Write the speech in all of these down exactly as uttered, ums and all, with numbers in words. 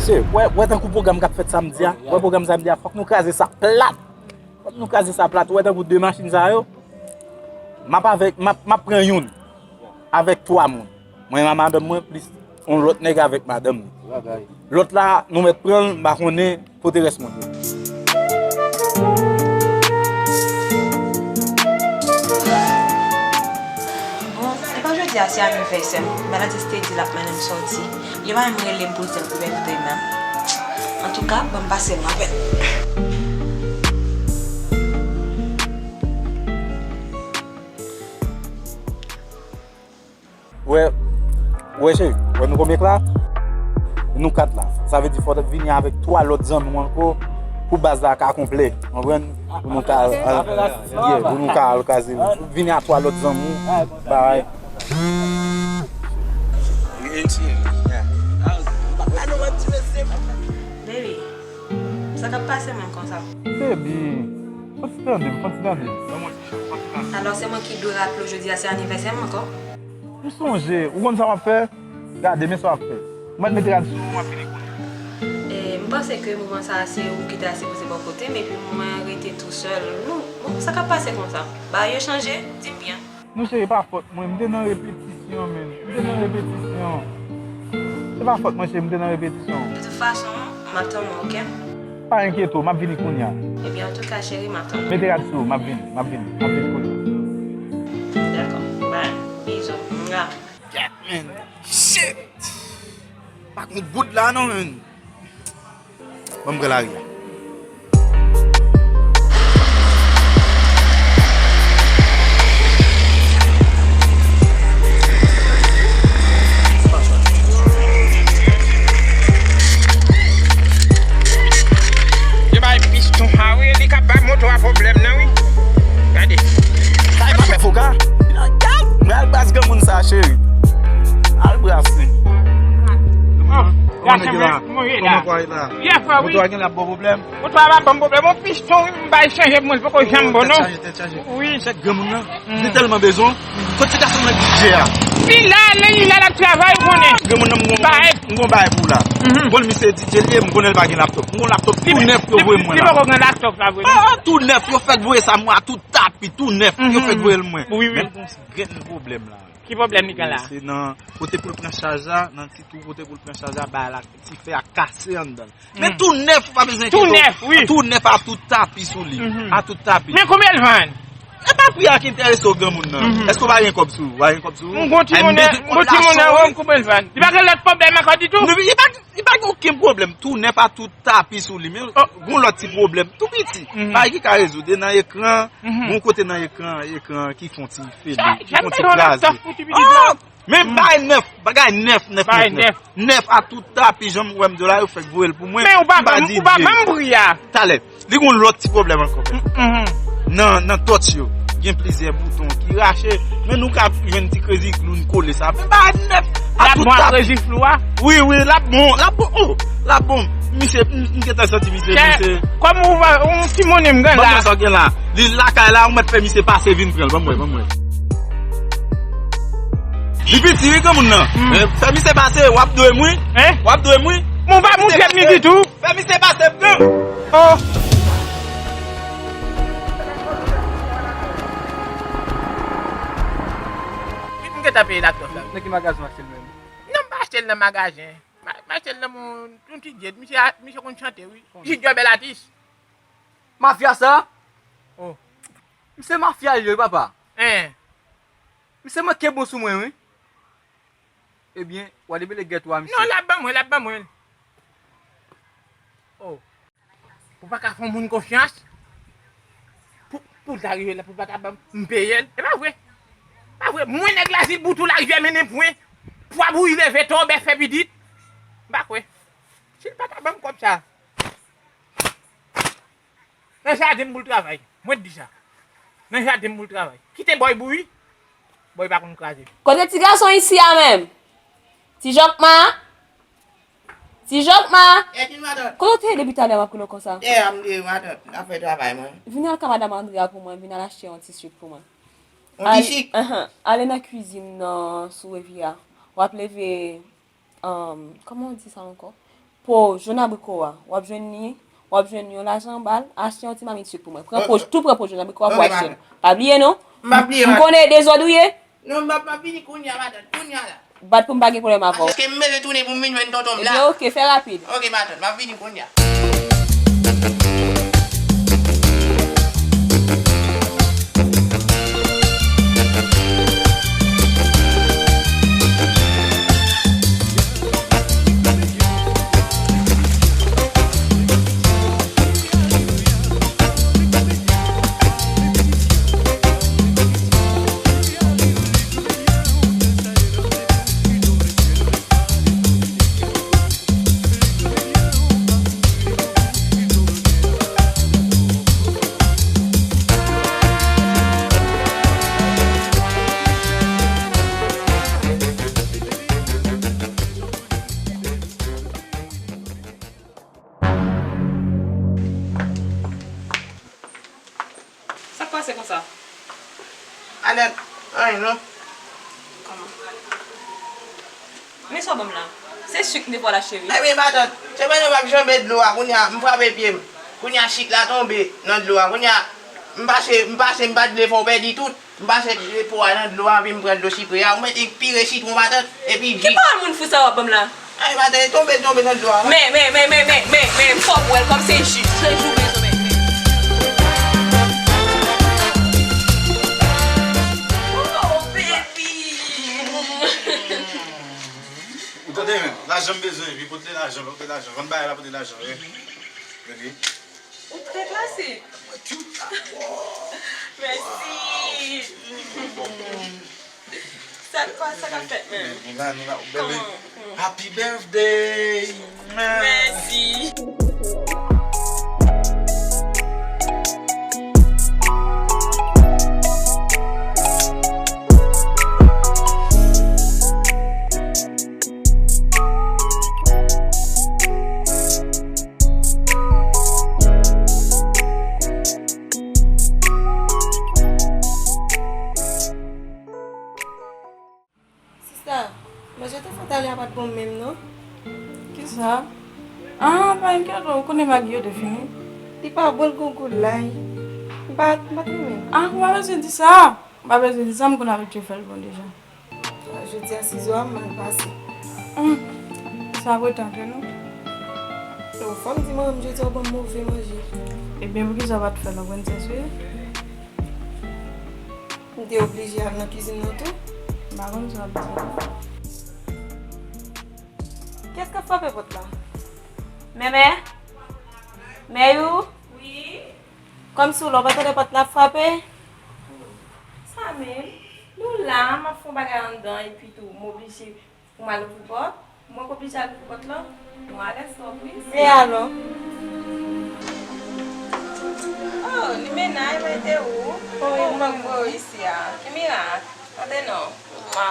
Mesye, wè, wè tankou pwogram k ap fèt samdi a, wè pwogram samdi a, fòk nou kraze sa plat. Fòk nou kraze sa plat. Wè tankou de machin sa yo, m ap avèk, m ap, m ap pran youn avèk twa moun. Mwen ak madanm mwen, plis yon lòt nèg avèk madanm li. Lòt la, nou mèt pran l, m pa konnen kote rès moun yo. Bon, e pa jodi a se anivèsè m. Bèlatis te di l ap mennen m sòti. Li pa menm rele m pou l di m pou bèltè menm. Antouka, ban m pase m avè l. Wè, wè cheri, wè nou konbyen k la? Nou kat la. Sa vle di fò w vini avèk twa lòt zanmi w ankò pou baz la ka konplè. Konprann? Pou nou ka al, yeah, pou nou ka al kaze. Vini a twa lòt zanmi w. Bay. Baby, sa k ap pase menm konsa? Baby, fò ti tande m, fò ti tande m. Alò, se mwen ki dwe raple w jodi a se anivèsè m ankò? M sonje, ou konn sa w ap fè? Gade, men sa w ap fè. Ou mèt mete rad sou ou, w ap vini kounye a. E, m panse ke moman sa a se ou ki ta sipoze bò kote m, epi mwen rete tou sèl. Nou, bon, sa k ap pase konsa? Bagay yo chanje? Di m byen. Non, cheri, pa fòt mwen. M te nan repetisyon, menn. M te nan repetisyon. Se pa fòt mwen, cheri, m te nan repetisyon. De tout fason, m ap tann ou, oke? Pa enkyete w, m ap vini kounye a. Ebyen, antouka, cheri, m ap tann ou. Mete rad sou ou, m ap vini, m ap vini, m ap vini kounye a. Dakò, bye, bizou, mwa. Kèt, menn. Shit! Pa konn bout la, non, menn. Ban m pran lari a. Yo bay piston a wi, li ka bay moto a pwoblèm nan wi. Gade. Sa e pa fè foka. Al bras granmoun sa, cheri. Al bras li. Oh, gason mwen, mwen ye la. Kòman kwa la? Byen fò wi. Moto a gen la bon pwoblèm. Moto a pa ban m pwoblèm. Yon piston wi, m bay chanje pou mwen, li poko janm bon non. Tèt chaje, tèt chaje. Wi. Chèk granmoun nan. Li tèlman bezwen. Kot ti gason nan ki djè a? Li la, li la, l ap travay, ou konnen. Granmoun nan, m gon, m gon bagay pou ou la. Bon, misye D J li ye, m konnen l pa gen laptop. M gon laptop tou nèf yo voye mwen la. Li poko gen laptop la vre non. Ah, tou nèf, yo fèk voye sa mwen a tou tapi, tou nèf, yo fèk voye l mwen. Wi, wi. Men m gon grenn pwoblèm la. Ki pwoblèm li gen la? Se nan kote pou l pran chaj la, nan ti tou kote pou l pran chaj la, bagay la, ti fè a kase anndan l. Men tou nèf, ou pa bezwen enkyete w. Tou nèf, wi. Tou nèf a tout tapi sou li. A tout tapi. Men konbyen l vann? E pa pri a ki enterese w granmoun nan. Èske w pa gen kòb sou ou? Ou pa gen kòb sou ou? M gon timoun nan, m gon timoun nan, m konbyen l vann? Li pa gen lòt pwoblèm ankò ditou? Non, li pa, li pa gen okenn pwoblèm. Tou nèf a tout tapi sou li. Men gon lòt ti pwoblèm tou piti. Bagay ki ka rezoud. E nan ekran, gon kote nan ekran, ekran ki fon ti fele, ki fon ti kraze. Men bagay nèf, bagay nèf, nèf, nèf, nèf. Nèf a tout tapi, jan m wè m di w la, yo fèk voye l pou mwen. Men ou pa ban m, ou pa ban m pri a. Talè, li gon lòt ti pwoblèm ankò. Nan, nan tòch yo, gen plizyè bouton ki rache, men nou ka jwenn ti krezi glou n kole sa. Men bagay nèf a tout tapi. L ap bon ak krezi flou a? Wi, wi, l ap bon, l ap bon, oh, l ap bon. Misye, m, m gentan santi misye, misye. Kòm ou va, yon ti monnen m gen la. Ban mwen sa w gen la. Li lakay la, ou mèt fè misye pase vin pran l. Ban mwen, ban mwen. Li piti wi granmoun nan. Fè misye pase, w ap dwe m wi. W ap dwe m wi. Mwen pa montre m li ditou. Fè misye pase m non. Oh. Wi, m gentan peye laptop la. Nan ki magazen w achte l menm? Non, m pa achte l nan magazen. M a-, m achte l nan yon, yon ti djed. Misye a, misye konn chante wi. Junior Bèl Atis. Mafya sa? Oh. Misye mafya li ye wi papa. Hein. Misye manke bon sou mwen wi. Ebyen, w a debele gèt ou a misye. Non, l ap ban mwen, l ap ban mwen. Oh. Ou pa ka fè yon moun konfyans? Pou, pou l ta rive la, pou l pa ta ban m, m peye l. E pa vre. Pa vre. Mwen nèg Lazil Boutou Larivyè mennen pwen. Pwa bouyi leve, tonbè fè pitit. M pa kwè. Si l pa ta ban m kòb sa. Nan jaden m pou l travay. Mwen t di sa. Nan jaden m pou l travay. Kite bòy bouyi. Bon, li pa konn kraze. Kote ti gason isi a menm? Ti Jòkma? Ti Jòkma? E ki matant? Kote w te ye depi talè m ap rele w konsa? E, a m te matant, m ap fè travay mwen. Vin al ka madanm Andrea pou mwen, vin al achte yon ti sik pou mwen. Yon ti sik? Enhen. Ale nan kwizin nan sou Rivyè a. W ap leve, um, kòman w di sa ankò? Po jòn abriko a. W ap jwenn li, w ap jwenn yon lajan anba l, achte yon ti mamit sik pou mwen. Pran po, tou pran po jòn abriko a pou achte l. Pa bliye non. M pa bliye, matant. M konnen e dezòd ou ye. Non, m ap, m ap vini kounye a, matant, kounye a la. Bat pou m pa gen pwoblèm avè w. Paske m bezwen tounen pou m vin jwenn tonton m la. Ebyen, oke, fè rapid. Oke, matant, m ap vini kounye a. Sa k pase konsa? Matant, anyen non. Kòman? Men sa w ban m la. Se sik m te pral achte wi. Ebyen, matant, se pandan m ap janbe dlo a, kounye a, m frape pye m. Kounye a, sik la tonbe nan dlo a. Kounye a, m pase, m pase, m pa t vle fè w pèdi tout. M pase po a nan dlo a, epi m pran dlo sipre a. Ou mete pire sitwon, matant, epi ji. Ki pawòl moun fou sa w ap ban m la? Ay, matant, tonbe, tonbe nan dlo a. Men, men, men, men, men, men, men, fò m wè l kòm se ji. Se jou bezwen, men, men. Oh, baby! Ou tande, men? Lajan m bezwen, wi, pote lajan, pote lajan. Vann bagay la, pote lajan, wi. Ok. Ou trè klasik. Mèsi. Sa k pa, sa k ap fèt menm? Nou la, nou la, ou bèl, wi. Kòman? Happy birthday. Mèsi. Sista, manje te fè talè a pa t bon menm non. Kisa? Ah, pa enkyete w, ou konnen magi yo te fini. Li pa bon, l gon gou lay. M pa, m pa t renmen l. Ah, ou pa bezwen di sa. Ou pa bezwen di sa, m konn abitye fè l bon deja. Jodi a, sizo a mal pase. Hum, sa pran tan tou non. Yo, fò m di manman m jodi a w ban m move manje. Ebyen, poukisa w pa t fè l nan prensès wi? M te oblije al nan kizin nan tou. M pa konn sa w ap di. Kiyès k ap frape pòt la? Mèmè? Mèyou? Wi? Kòmsi w la, w pa tande pòt la ap frape? Sa menm? Nou la, m ap fè yon bagay anndan, epi tou, m oblije pou m al ouvri pòt. Mwen k oblije al ouvri pòt la? Mwen alèz twòp, wi. E alò? Oh, ni mennaj mwen te ou? Oh, mwen gwo isi a. Ki mirak? Tande non. Mwa.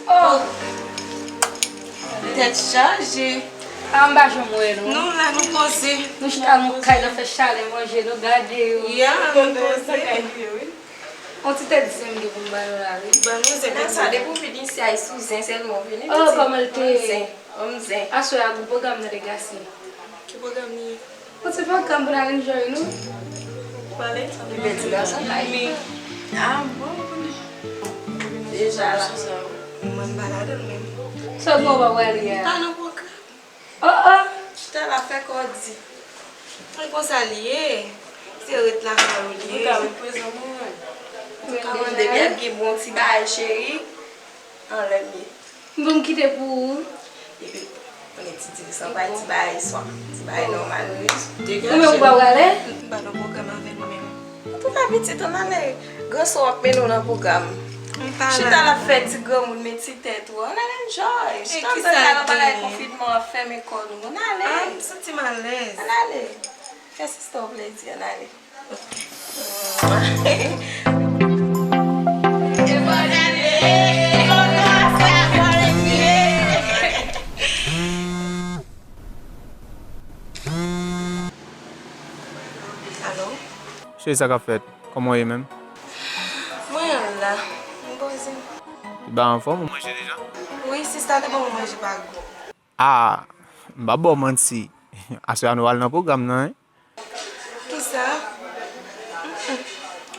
Oh! Tèt chaje. Ah, m pa janm wè nou. Nou la, nou poze. Nou chita nan kay nan fè chalè manje, nou gade yo. Ya, nou poze. On ti tèt zen m gen pou m ba nou la, wi. Ban nou zen. Nan sa, depi w vin isi a, e sou zen sèlman w vini. Oh, kòman l te ye? Ban m zen. Aswè a, gon pwogram nan Legacy. Ki pwogram li ye? Yon ti vakan pou n al enjoy nou. Pale. Li bèl ti gason kay li. Ah bon, ou konnen. Deja la. Mwen m pa ladan l menm. Sa w gen w pa prale a? Pa nan pwogram. Oh, oh. Chita la fè kò di. Mwen konsa li ye. Se ret lakay ou li ye. Ou ka ret prezan mwen. Ou ka mande depi ap gen bon ti bagay cheri. Anlè m ye. Bon, m kite pou ou. Epi, konnen ti di san bay ti bagay swa. Ti bagay nòmal wi. Ou menm ou pa prale? M pa nan pwogram avè nou menm. Antouka pitit, ann ale. Gran sè w ap mennen w nan pwogram. M pa la. Chita la fè ti granmoun men ti tèt ou. Ann ale enjoy. Chita ann fè sa nan bagay konfinman an, fèmen kò nou. Ann ale. Ah, m santi m alèz. Ann ale. Fè sista w plezi, ann ale. Alo? Cheri, sa k ap fèt? Kòman w ye menm? Mwen la, m poze m. Li ba anfòm, ou manje deja? Wi, sista te ban mwen manje pa gou. Ah, m p ap ba w manti. Aswè a nou al nan pwogram nan, wi. Kisa? Mm-mm.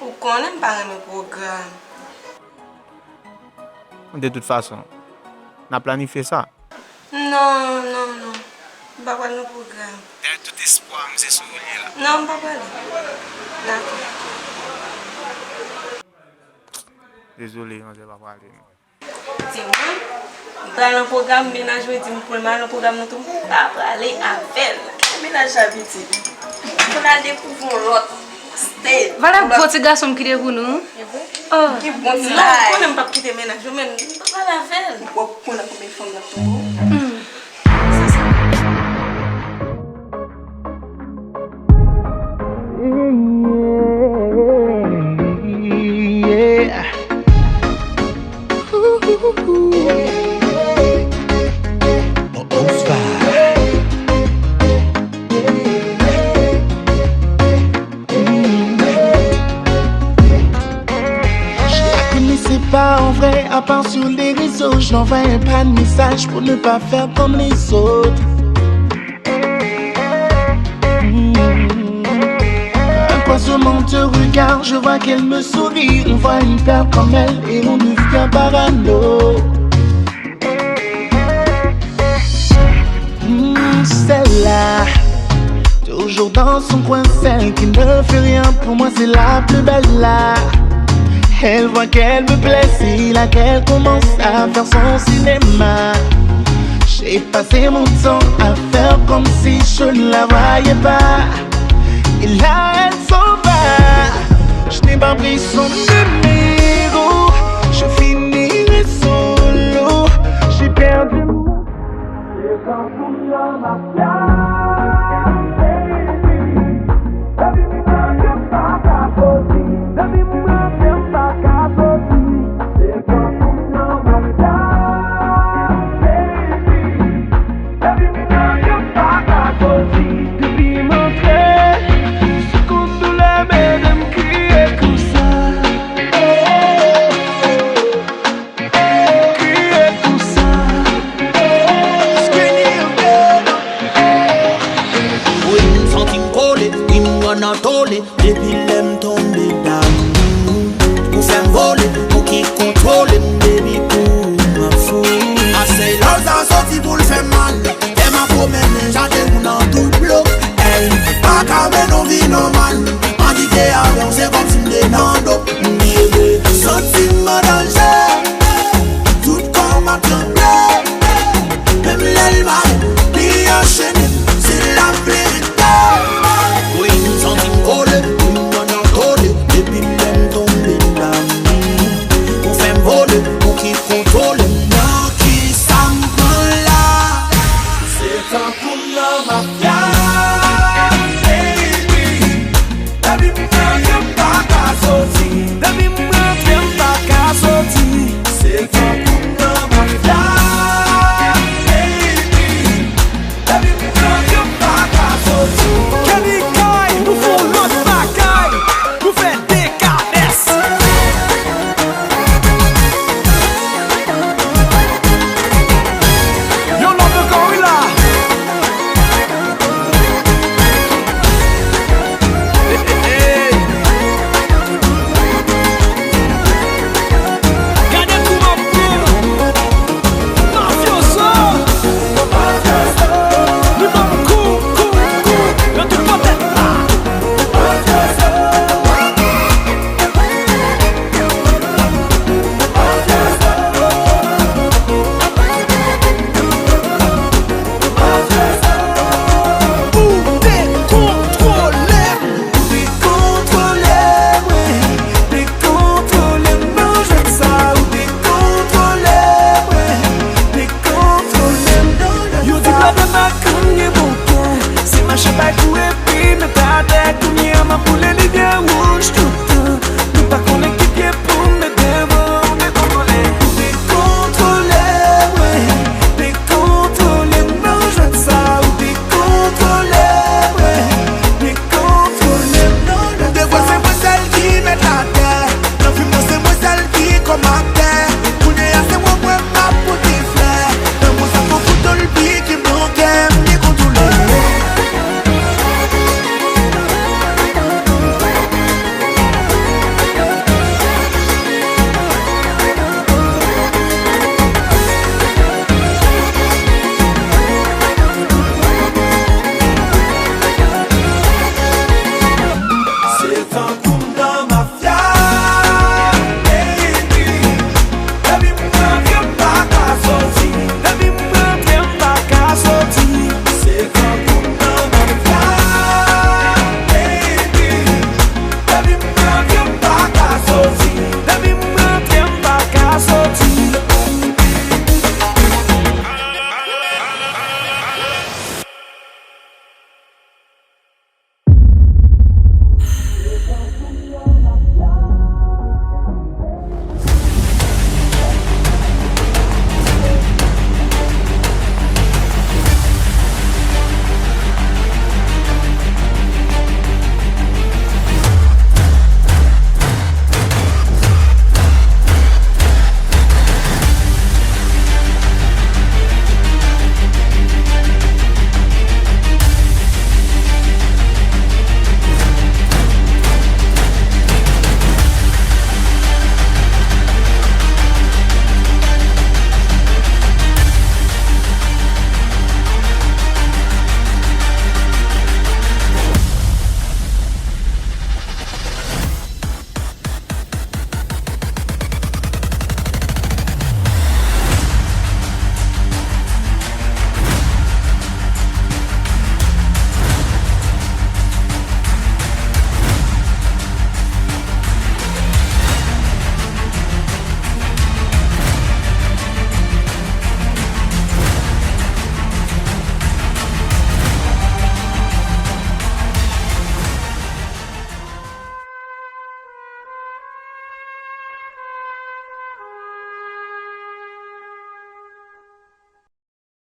Ou konnen m pa renmen pwogram. De tout fason, n a planifye sa. Non, non, non. M pa pral nan pwogram. Dèyè tout espwa m, se sou ou l ye la. Non, m pa prale. Dakò. Dezole, manzè pa prale, non. Di mwen, m pral nan pwogram, mennaj mwen di m pou m al nan pwogram nan tou, m pa prale avè l. Ki mennaj sa, pitit? Pou n al dekouvri yon lòt stage. Valè gwo ti gason m kite pou nou. E vre? Oh. Ki bon ti bagay. Non, ou konnen m p ap kite mennaj ou, men m pa prale avè l. Ou konnen konbyen fanm l ap tonbe? Hmm. Je la connaissais pas en vrai, à part sur les réseaux. Je l'envoyais pas de message pour ne pas faire comme les autres. Hmm. Un croisement de regards, je vois qu'elle me sourit. On voit une perle comme elle et on devient parano. Hmm, celle-là, toujours dans son coin, celle qui ne fait rien pour moi, c'est la plus belle là. Elle voit qu'elle me plaît, c'est là qu'elle commence à faire son cinéma. J'ai passé mon temps à faire comme si je ne la voyais pas. Et là, elle s'en va. Je n'ai pas pris son numéro. Je finirai solo. J'ai perdu mon Wi, m santi m kole, wi, m anatole. Depi lè m tonbe damou, ou fè m vole, ou ki kontwole m.